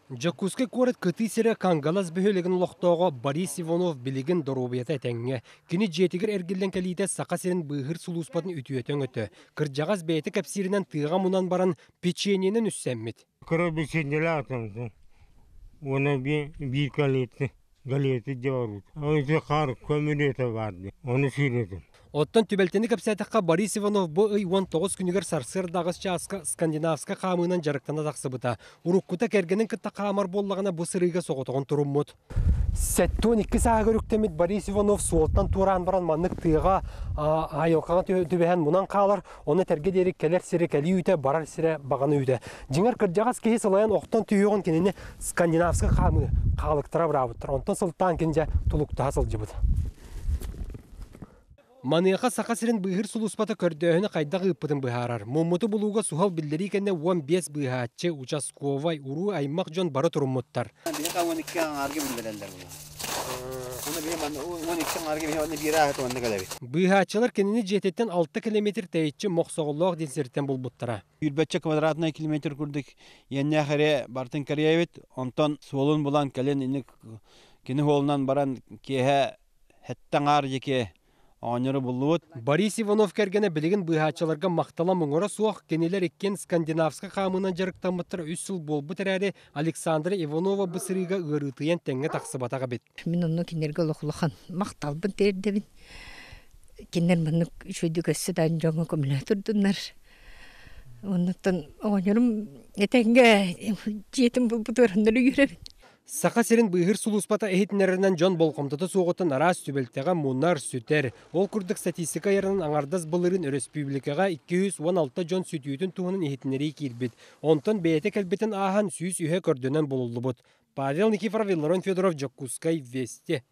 Дьокуускай куорат кытыы сирэ Кангалас бөһүөлэгин олохтооҕо Борис Иванов билигин доруобуйата этэҥҥэ. Кини дьиэтигэр эргиллэн кэлиитэ Саха сирин быыһыыр сулууспатын үтүөтэ-өҥөтө. Кырдьаҕас бэйэтэ кэпсииринэн тыаҕа мунан баран печеньенэн үссэммит. Кыра печеньелээх этим уонна биир галеты галеты дьэ Ити хаар көмүрүөтэ баар дии ону сиир этим. Оттон түбэлтэни кэпсээтэххэ, Борис Иванов бу ый 19 күнүгэр сарсыарда аҕыс чааска скандинавскай хаамыынан дьарыктана тахсыбыта. Уруккута кэргэнин кытта хаамар буоллаҕына, бу сырыыга соҕотоҕун туруммут. 72 сааһыгар үктэммит Борис Иванов суолтан туораан баран маннык тыаҕа айылҕаҕа түбэһэн мунан хаалар, ону этэргэ диэри кэлэр сирэ кэлии үүтэ, барар сирэ баҕана үүтэ. Дьиҥэр кырдьаҕас киһи сылайан охтон түһүөҕүн кинини скандинавскай хаамыы хаалыктара быраабыттар. Онтон сылтаан кини дьэ тулуктаһа сылдьыбыт. Маныаха Саха сирин быыһыыр сулууспата көрдөөһүнү хайдах ыыппытын быһаарар. Муммуту булууга суһал биллэрии кэннэ 15 быыһааччы, участковай, уруу-аймах дьон бары туруммуттар. Биһиэхэ 12 аҥаарга биллэрэллэр буолар. Уонна биһи манна 12 аҥаарга биһи манна биир ааһыт уонна кэлэбит. Быыһааччылар кинини дьиэтиттэн 6 километр тэйиччи Мохсоҕоллоох диэн сиртэн булбуттара. Сүүрбэччэ квадратнай километр курдук иэннээх эрэ барытын кэрийэбит. Онтон суолун булан кэлин инник кини суолунан баран киэһэ Сэттэ аҥаар диэки оонньууру буллубут. Борис Иванов кэргэнэ билигин быыһааччыларга махтала муҥура суох, кинилэр иккиэн скандинавскай хаамыынан дьарыктаммыттара үс сыл буолбут эрээри, Александра Иванова бу сырыыга ыарыытыйан тэҥҥэ тахсыбатах эбит. Мин онно кинилэргэ олох улахан махталбын тиэрдэбин. Кинилэр маннык үчүгэйдик өссө да дьоҥҥо көмөлөһө турдуннар. Оннуттан оҕонньорум этэҥҥэ дьиэтин булбутугар үөрэбин. Саха сирин быыһыыр сулууспата иһитиннэрэринэн дьон болҕомтото суоҕуттан араас түбэлтэҕэ мунар, сүтэр. Ол курдук статистика ыйарынан аҥардас былырыын өрөспүүбүлүкэҕэ 216 дьон сүтүүтүн туһунан иһитиннэрии киирбит. Онтон бэйэтэ кэлбитин ааһан 103-һэ көрдөнөн булуллубут. Павел Никифоров, Илларон Федоров, Дьокуускай, Вести.